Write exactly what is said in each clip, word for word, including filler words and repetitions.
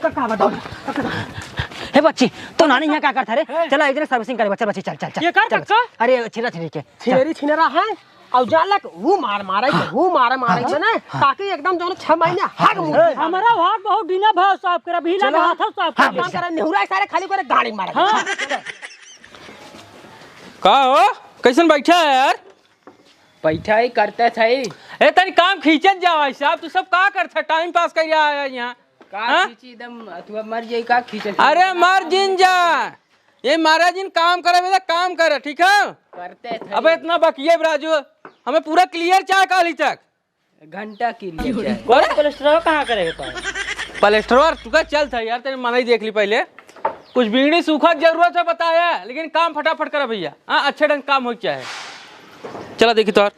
का, का बताओ? हे बच्ची, तो नानी यहाँ का करता रे? हे। चला, एक दिन servicing करे, चल बच्ची, चल, चल, चल, ये कर चल बच्ची। कक्का? अरे, छिरा छिरी के। चल। छिरी छिनरा है, और जान लग, वो मार मारे, हाँ। वो मार मारे हाँ। ना, हाँ। ताकि एकदम जौन छह महीने हाँ। हग मुँह। हमारा हाथ बहुत डीला भाव साफ कर, अभी चलो। लगा हाथ साफ हाँ, कर। काम करे, निहुरा सारे खाली करे, गाड़ी मारे। हाँ। का हो? कैसन बैठा है यार? बैठा ही करते थे। ए, तनी काम खींचत जा भाई साहब, तू सब का करत है? Time pass कर रहा है यहाँ। का हाँ? खींची एकदम, तू अब मर जाई का खींचत है? अरे मर जिन जा, ये महाराज जिन काम करे, बेटा काम करे, ठीक है? करते थे। अबे इतना बकिए राजू, हमें पूरा clear चाहे काली तक। घंटा के लिए चाहे। कौन प्लास्टरवा कहाँ करे के पाए? प्लास्टरवा तू का चल था यार, तेरे मनई देख ली पहले। कुछ बीड़ी सूखा जरूरत है बताया, लेकिन काम फटाफट करा भैया। हाँ, अच्छे ढंग काम हो चाहे। चला देखी तोहर।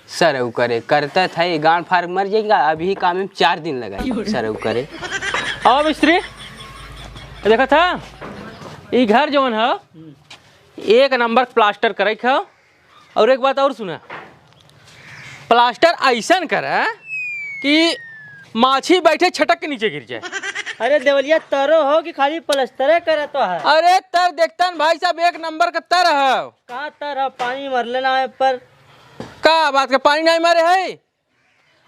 सर, ऊ करे, करता था, ये गांड फाड़ मर जाएगा, अभी काम में चार दिन लगा। सर, ऊ करे। आओ मिस्त्री, देखा था, ई घर जौन है, एक नंबर प्लास्टर करे के है, और एक बात और सुना, प्लास्टर ऐसन करे कि माछी बैठे छटक के नीचे गिर जाए। अरे देवलिया, तरो हो कि खाली प्लास्टरे करे तो है? अरे तर देखतन भाई साहब, एक नंबर का तर है। का तर है? पानी मरले ना है पर। का बात का पानी नहीं मारे है?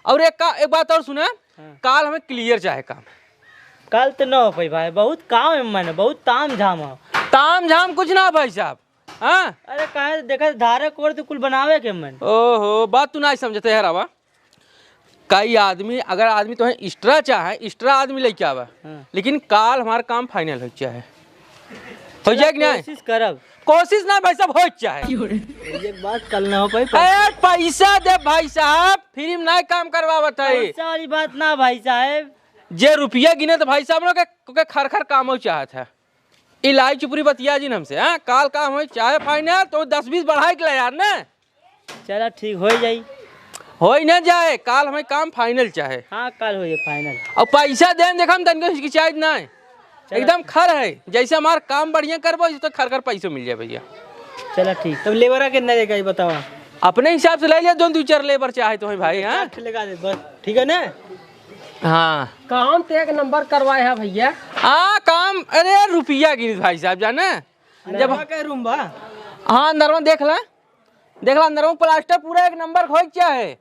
और एक का, एक बात और सुना, हाँ। काल हमें clear चाहे काम। काल तो ना हो पाई भाई, बहुत काम है, मैंने बहुत ताम झाम है। ताम झाम कुछ ना हो भाई साहब। हाँ? अरे काहे देखा धारे कोड़ तो कुल बनावे के मन। ओहो, बात तू ना समझते है रावा। कई आदमी, अगर आदमी तोहे extra चाहे, extra आदमी लेके आवा। हाँ। लेकिन काल हमार काम final हो चाहे। हो जाए कि नहीं? कोशिश करब। कोशिश ना भाई साहब, हो चाहे। एक बात कल ना हो पाई। अरे पैसा दे भाई साहब, free में नहीं काम करवावत है। पैसा वाली बात ना भाई साहब। जे रुपया गिने तो भाई साहब लोग के, के खर खर काम हो चाहत है। ई लाई चुपरी बतिया जिन हमसे, हाँ? काल काम होई चाहे final, तो दस बीस बढ़ाई के ला यार ना। चला ठीक, होई जाई। होई ना जाए, काल हमें काम final चाहे। हाँ, काल होई final। और पैसा देन देखा हम तनिको हिचकिचाइत ना है। चला एकदम ठीक। खर है, जैसे हमार काम बढ़िया करबो, तो खर खर पैसो मिल जाए भैया। चला ठीक, तब labour के ना लेके आई बतावा। अपने हिसाब से ले लिया, जोन दू चार labour चाहे तो है भाई, हाँ? चार ठे लगा दे बस, ठीक है ना? हाँ। काम तो एक नंबर करवाए है भैया। हाँ, काम, अरे रुपया गिनित भाई साहब, जाने? जब नरवा के room बा? हाँ, नरवा देख ला। देख ला, नरवा प्लास्टर पूरा एक नंबर होए के चाहे।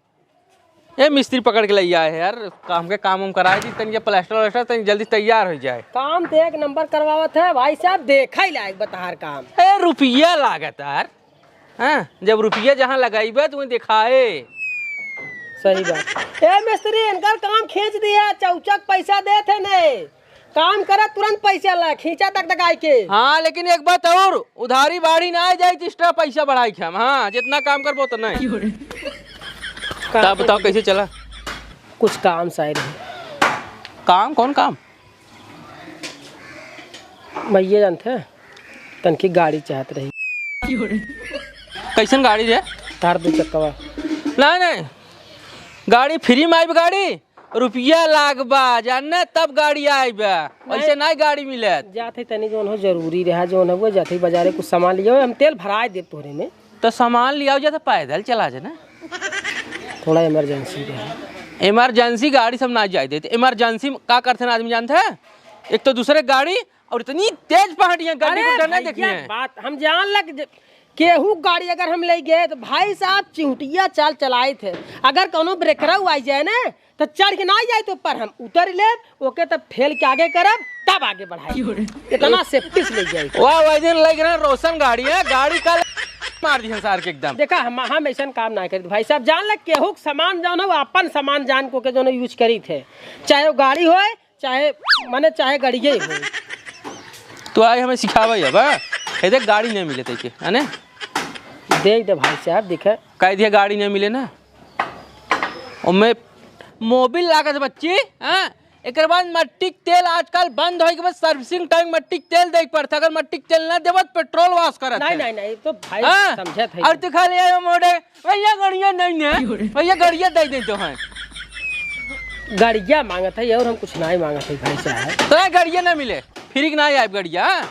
ए, मिस्त्री पकड़ के ले आए हैं यार, काम के काम हम कराए दी, तनी ये प्लास्टर व्लास्टर तनी जल्दी तैयार हो जाए। काम तो एक नंबर करवावत है भाई साहब, देखा ही लायक बा तहार काम। ए, रुपया लागत यार। हाँ, जब रुपया जहाँ लगाइबे, तो वहीं दिखाए। सही बात। ए मिस्त्री, इनकर काम खींच दिया, चौचक पैसा देत है ने। काम करा, तुरंत पैसा ला, खींचा तक तक आइके। हाँ, लेकिन एक बात और, उधारी बाढ़ी ना आ जाए, तो extra पैसा बढ़ाई के हम, हाँ, जितना काम करबो तो नहीं। तब बताओ कैसे चला? कुछ काम साइड है। काम? कौन काम? भैया जानते हैं, तनकी गाड़ी चाहत रही। कैसन गाड़ी रे? तार दू चक्कवा। नहीं, नहीं, गाड़ी free में आइब गाड़ी, रुपया लागबा, जानने तब गाड़ी आइब, नहीं। ऐसे नहीं गाड़ी मिलत। जात है तनी जौन हो जरूरी रहा, जौन हो जात है बाजारे कुछ सामान लियो, हम तेल भराए देब तोहरे में। तो सामान लियाओ जा तो पैदल चला जा ना। थोड़ा emergency रहा। Emergency गाड़ी सब ना जाए देते। Emergency में का करते ना आदमी जानते हैं? एक तो दूसरे गाड़ी और इतनी तेज पहाड़ियाँ, गाड़ी अरे को डरना भैया, देखिए। बात हम जान लग ज-, केहू गाड़ी अगर हम ले गए तो भाई साहब चिहुटिया चाल चलाए थे। अगर कोनो ब्रेकरऊ आई जाए ना तो चढ़ के ना जाए तो ऊपर हम उतर लेब, ओके तब ठेल के आगे करब, तब आगे बढ़ाई। इतना safety से ले जाए। वाह, वही दिन लग रहे रोशन गाड़ी है, गाड़ी का मार दिया सार के एकदम। देखा हम, हम ऐसन काम ना करी भाई साहब, जान ले केहू के सामान जौन हो, अपन सामान जान को के जौन use करी थे, चाहे वो गाड़ी होए, चाहे, माने, चाहे गड़िए हो। तू आए हमें सिखावे अब, हाँ? ये देख, गाड़ी नहीं मिले तेके, है ने? देख दे भाई साहब, देखे। कह दिया गाड़ी नहीं मिले ना। ओमे मोबिल लागत बच्ची, हाँ? एकर बाद मट्टी के तेल आजकल बंद होई के बाद servicing time मट्टी के तेल देख पड़ता। अगर मट्टी के तेल ना देबत, पेट्रोल वास करत नहीं, है। नहीं, नहीं, तो भाई हाँ? समझत है। और तू खाली आयो मोड़े, भैया, गड़िया नहीं ने। क्यों रे? भैया, गड़िया दे दे तो हैं। गड़िया मांगत है और हम कुछ नहीं मांगत है भाई साहब। तो गड़िया ना मिले, free के ना आए गड़िया, हाँ?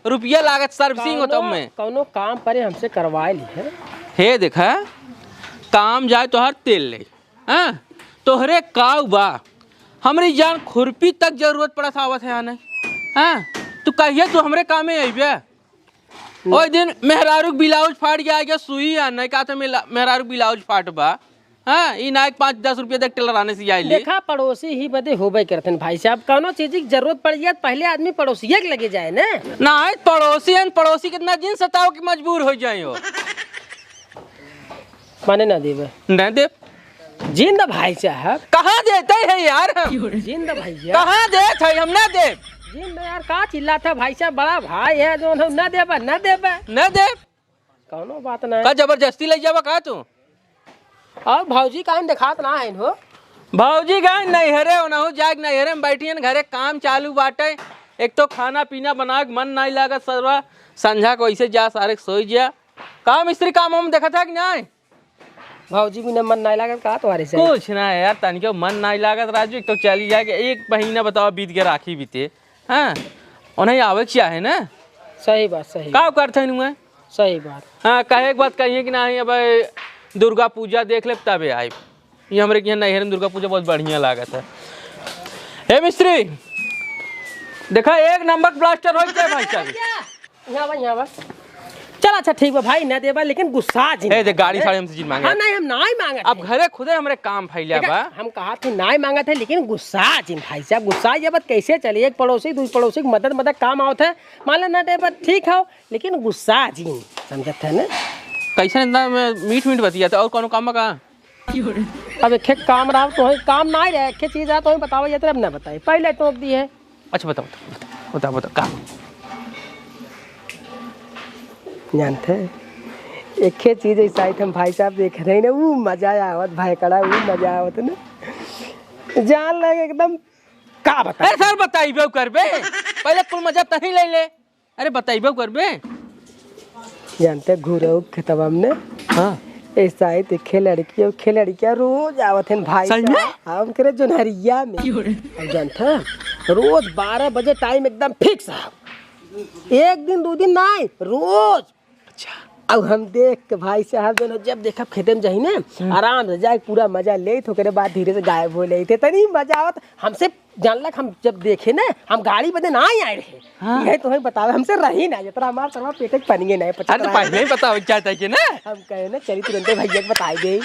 रुपया लागत servicing होता कौनो, में। कौनो काम परे हमसे करवाए ली है। हे देखा, काम जाए तोहर तेल ले, हाँ? तोहरे काऊ बा, हमरी जान खुरपी तक जरूरत पड़त आवत है आने। हाँ, तू कहिए तू हमरे कामे अइबे। ओए दिन मेहरारू के ब्लाउज फाट गया, आगे सुई आने का था मेला-, मेहरारू के ब्लाउज फाट बा। हाँ, ई ना एक पाँच दस रुपया देख टेलर आने से आई ले। देखा, पड़ोसी ही बदे होबे करतन भाई साहब, कौनो चीज की जरूरत पड़ जाए, पहले आदमी पड़ोसिये के लगे जाए ना। ना, पड़ोसी हैं, पड़ोसी कितना दिन सताओ कि मजबूर हो जाए हो। माने ना देबे? ना देब। जिन द भाई साहब। कहाँ देते हैं यार हम? जिन द भैया। कहाँ देत है, हम ना देब। जिन द यार, का चिल्लात है भाई साहब, बड़ा भाई है जो हम ना देबे, ना देबे। ना देब। कौनो बात ना। का जबरदस्ती ले जाबा का तू? और भौजी काहे देखात ना है हो? भौजी गए नैहरे, ओनहु जाके नैहरे में बैठी हैं, घरे काम चालू बाटे। एक तो खाना पीना बना के मन नाई लागत सरवा, संझा को ऐसे जा सारे सोई जा। का मिस्त्री काम हम देखत है कि नाई? भौजी बिना मन नाई लागत का तुम्हारे से? कुछ ना है यार, तनिको मन नाई लागत राजू, एक तो चली जाके एक महीना बताओ बीत गया राखी बीते, हाँ, उन्हें आवे के चाहे ना। सही बात, सही का बात। करते हैं नुआ? सही बात। हाँ, कहे एक बात कहिए कि नाई, अब दुर्गा पूजा देख ले तबे आए। ये हमरे के यहाँ नैहर में दुर्गा पूजा बहुत बढ़िया लागत है। हे मिस्त्री, देखा एक नंबर प्लास्टर हो जाए भाई साहब। यहाँ बा, यहाँ बा। चल अच्छा ठीक बा भाई, ना देबा लेकिन गुस्सा जिन। ए, देख गाड़ी साड़ी हमसे जिन मांगे। हाँ, नहीं हम नाई मांगत अब है। घरे खुदे हमरे काम फैलिया देखा, बा। हम कहा थे नाई मांगत है लेकिन गुस्सा जिन भाई साहब, गुस्सा ये बात कैसे चली? एक पड़ोसी दूसरे पड़ोसी की मदद मदद काम आवत है, मान लो ना देबा ठीक हो लेकिन गुस्सा जिन, समझत है ना? कैसे इतना मीठ मीठ बतिया था और कौन काम का? अब एक काम रहा तो है, काम ना ही रहे, एक चीज आ तो बताओ, ये तरफ ना बताई, पहले टोक दी है। अच्छा, बताओ, बताओ, बताओ, बताओ, का? जानते हैं, एक चीज ऐसा आइटम भाई साहब देख रहे हैं ना, वो मजा आवत भाई कड़ा, वो मजा आवत ना, जान लगे एकदम, का बताई? अरे सर, बताइबे करबे, पहले कुल मजा तही ले ले। अरे, बताइबे करबे। जानते घुरऊ खेतवा में हाँ। ऐसा ही देखे लड़की और खे लड़किया रोज आवत हैं भाई सही में? साहब। हाँ, उनके रे जोनहरिया में। क्यों रे? अब जानते रोज बारह बजे टाइम एकदम फिक्स है। एक दिन दो दिन नाई, रोज। अच्छा। अब हम देख के भाई साहब जो जब देखब खेते में जाई ना, हम्म। आराम से जाए पूरा मजा ले, तो ओकरे बाद धीरे से गायब हो ले थे। तनी मजा आवत हमसे जानलक हम जब देखे ना, हम गाड़ी बदे ना ही आए रहे। हाँ। ये तो है बतावे, हमसे रही ना, जितना हमार सरवा पेटे के पनिये ना है, अरे तो पहले ही बताओ क्या था कि ना? हम कहे ना, चली तुरंते भैया के बताई दे।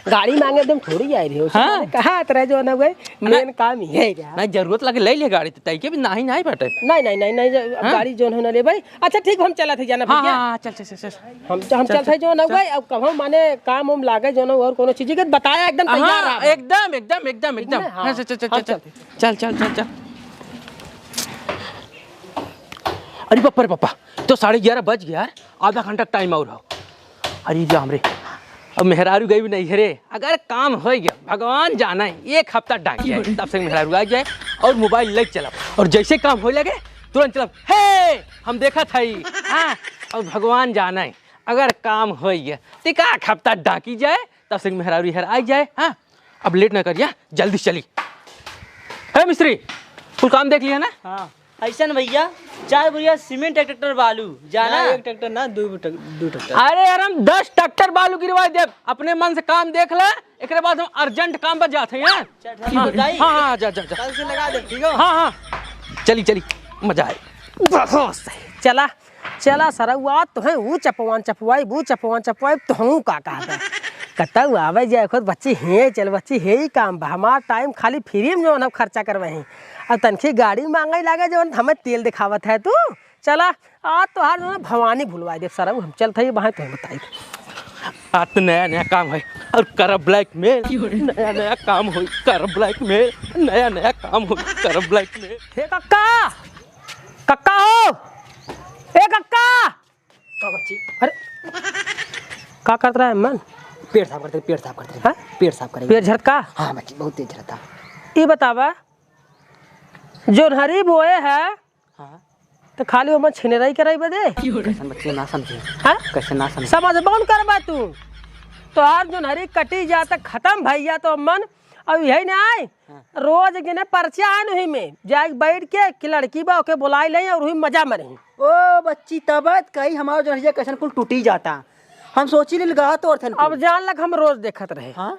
गाड़ी मांगे एकदम थोड़ी आए रहे हो। हाँ। कहा तरह जो ना हुए, मेन काम ये है क्या? नहीं, जरूरत लगे ले ले गाड़ी, तो तई के भी ना ही ना ही बाटे। नहीं, नहीं, नहीं, नहीं, अब हाँ। गाड़ी जो है ना ले भाई। अच्छा ठीक, हम चला थे जाना हाँ, भैया। हाँ, हाँ, चल, चल, चल, चल। हम, हम चल, चलते चल, जो ना चल। हुए, अब कहो माने काम उम लागे जो ना और कोनो चीज के बताया एकदम तैयार हाँ, रहा। एकदम, एकदम, एकदम, ठीक एकदम। है? हाँ, हाँ। चल, चल, चल, हम चल। चलते। चल, चल, चल, चल। अरे पप्पा रे पप्पा, तो साढ़े ग्यारह बज गया यार, आधा घंटा टाइम और हो। अरे राम रे, अब मेहरारू गई भी नहीं है रे। अगर काम हो गया, भगवान जाना है, एक हफ्ता डांट जाए, तब से मेहरारू आ जाए और मोबाइल लेके चला। और जैसे काम हो लगे, तुरंत चला, "हे, हम देखा था ही।" हाँ, और भगवान जाना है, अगर काम हो गया, तो एक आध हफ्ता डांकी जाए, तब से मेहरारू हर आ जाए। हाँ, अब लेट ना करिया, जल्दी से चली। हे मिस्त्री, कुल काम देख लिया ना? हाँ। ऐसन भैया, चार बोरिया सीमेंट, एक ट्रैक्टर बालू, जाना? ना, एक ट्रैक्टर ना, दू ट्रैक-, दू ट्रैक्टर। अरे यार, हम दस ट्रैक्टर बालू गिरवा देब। अपने मन से काम देख ले, एकरे बाद हम अर्जेंट काम पर जात हैं यार। चल, ठीक हाँ, बताई। हाँ, हाँ, जा, जा, जा। कल से लगा दे, ठीक हो? हाँ, हाँ। चली, चली, मजा आए। बहुत सही। चला। चला सरऊ, आज तोहें ऊ चपवान चपवाई, बू चपवान चपवाई, तोहूँ का कहत है? कतऊ आवे जाए खुद बच्ची हे, चल बच्ची हे ही काम बा। हमार टाइम खाली फ्री में जौन हम खर्चा करवाई। अब तनखी गाड़ी मांगे लागे जौन हमें तेल दिखावत है तू। चला, आज तोहार जौन भवानी भुलवाई देब सरऊ, हम चलत हई बाहें तोहें बताई। आज तो नया नया काम है और करब ब्लैकमेल, नया नया काम होई, करब ब्लैकमेल, नया नया काम होई, करब ब्लैकमेल। हे कक्का, कक्का हो, ए कक्का। का बच्ची? अरे, का करत रहा है मन? पेट साफ करते, पेट साफ करते। हाँ? पेट साफ करेंगे। पेट झरत का? हाँ बच्ची, बहुत तेज झरता। ई बतावा, जोनहरी बोए है, हाँ। तो खाली ओमन छिनराई कराई बदे? कैसन बच्ची ना समझे? हाँ? कैसे ना समझे? समझ बौन करबा तू। तोहार जोनहरी कटी जा त खत्म भैया तो मन, अब यही ना आए। हाँ। रोज गिने पर्चा आन उही में, जाए बैठ के कि लड़की बा ओके बुलाई ले और उही मजा मरे। ओ बच्ची तबत कही हमार जोनहरिया कैसन कुल टूटी जाता। हम सोची लेल गा तोर थन अब कुल। जान लग हम रोज देखत रहे। हाँ?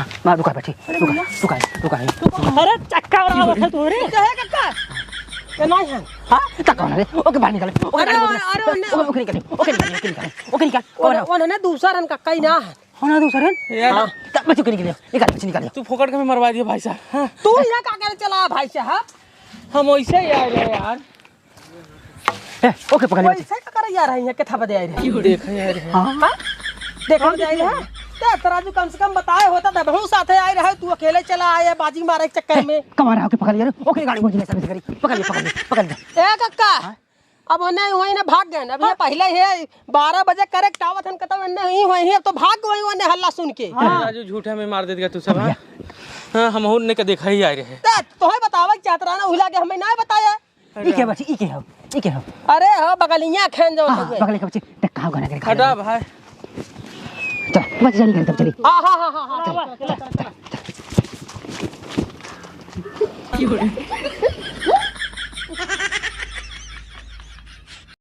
हाँ, मार, रुका, बैठी, अरे रुका, भैया। रुका, रुका, रुका। अरे, चक्का और आवत है तोरे। क्या है, काका? क्या नाहीं है? हाँ, चक्का वाला रे, ओके, बाहर निकाले, ओके, अरे, बाहर निकाले, अरे, ओने ओके, ओके, निकाले, ओके, निकाले, ओके, निकाले, ओके, निकाल, ओने, ओके, ओने दूसरा रन काका ही ना है। हो ना दूसरा रन? यार। हाँ, त-, बच्चों के निकाले, निकाल, बच्चों निकाले। तू फोकट का में मरवा दिया भाई साहब। हाँ। तू यहाँ का करे चला भाई साहब? हम वैसे ही आए रहे यार। ए, ओके, पकड़ ले। वैसे का करे यार, यहाँ के था बदे आए रहे। देखा यार। हाँ। हाँ? देखा बदे आए रहे। ते तराजू कम से कम बताए होता, तब हम साथे आए रहे, तू अकेले चला आए बाजी मारे के चक्कर में। कमार आओ के पकड़ लिया रे। ओके, गाड़ी में ले, सर्विस करी। पकड़ ले, पकड़ ले, पकड़ ले। ए काका, हाँ? अब ओने वहीं ना भाग गए ना। अभी हाँ। पहले हे बारह बजे करेक्ट आवत हन, कतौ एन्ने ही होई ही, अब तो भाग गए ओने हल्ला सुन के। हाँ। राजू, झूठा में मार देत गा तू सब, हाँ? हाँ, हम और ने के देखा ही आए रहे। त तोहे बतावे के चाहत रहा ना, उहिला के हमें ना बताया। अरे ई के बची, ई के हो, ई के हो? अरे हो, बगलिया खेन जो हाँ, हउए। बगल के बची, देख कहाँ गाना के खड़ा हटा है। भाई। चल, बस चली घर तब चली। हाँ, हाँ, हाँ, हाँ, हाँ, चल, चल, चल, चल।